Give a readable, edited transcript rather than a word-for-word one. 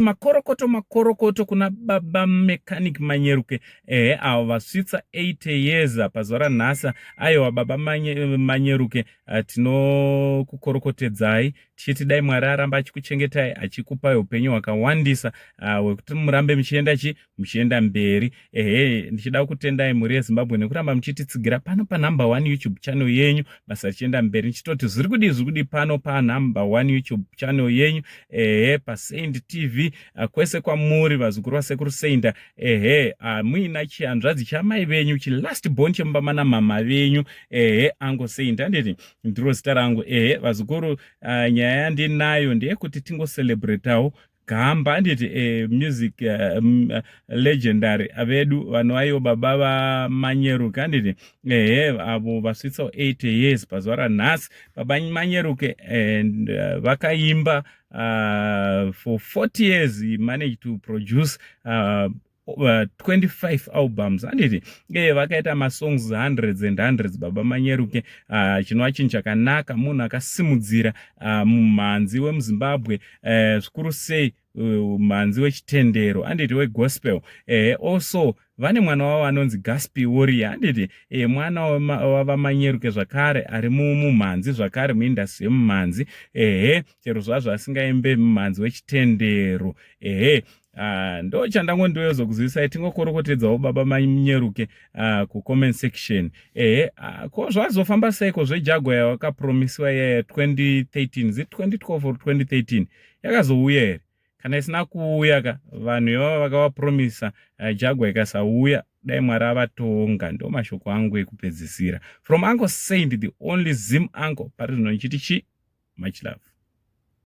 Makorokoto makorokoto kuna baba Mechanic Manyeruke, ehe, avo vasvitsa 80 years pazuva ranhasi. Aiwa, baba Manyeruke, tinokukorokotedzai tichiti dai Mwari aramba achikuchengetai, achikupai upenyu hwakawandisa hwekuti murambe muchienda chi muchienda mberi. Ehe, ndichida kutendai mhuri yeZimbabwe nekuramba muchititsigira pano panumber one YouTube channel yenyu, basa richienda mberi. Ndichitoti zviri kudii, zviri kudii pano panumber one YouTube channel yenyu, ehe, paSaint TV. Kwese kwamuri vazukuru vasekuru Saint, ehe, muina chihanzvadzi chamai venyu, chilast born chemumba mana mama venyu, ehe, Uncle Saint, handiti ndiro zita rangu? Ehe, vazukuru, nyaya yandinayo ndeyekuti tingocelebratawo gamba, handiti, music legendary vedu vanova baba vaManyeruke, handiti? Ehe, avo vasvitsawo 80 years pazuva ranhasi. Baba Manyeruke and vakaimba for 40 years. He managed to produce 25 albums, handiti? Vakaita masongs hundreds and hundreds, baba Manyeruke, chinova chinhu chakanaka. Munhu akasimudzira mumhanzi wemuZimbabwe, zvikuru sei mhanzi wechitendero, handiti, wegospel. Also vane mwana wavo anonzi Gaspi Warrior, handiti? Mwana wavaManyeruke zvakare ari mumhanzi zvakare, muindustry yemumhanzi. Ehe, chero zvazvo asingaimbe mumhanzi wechitendero. Ehe, ndo chandangondiwezokuzivisai. Tingokorokotedzawo baba Manyeruke kucomment section. Ehe, ko zvazofamba seiko zveJaguar yawakapromisiwa iyaya 2013, zi 2012 or 2013? Yakazouya here? Kana isina kuuya ka, vanhu ivava vakavapromisa Jaguar ikasauya, dai Mwari avatonga. Ndo mashoko angu ekupedzisira from Uncle Saint, the only Zim uncle pari zvino. Ndichiti chi much love.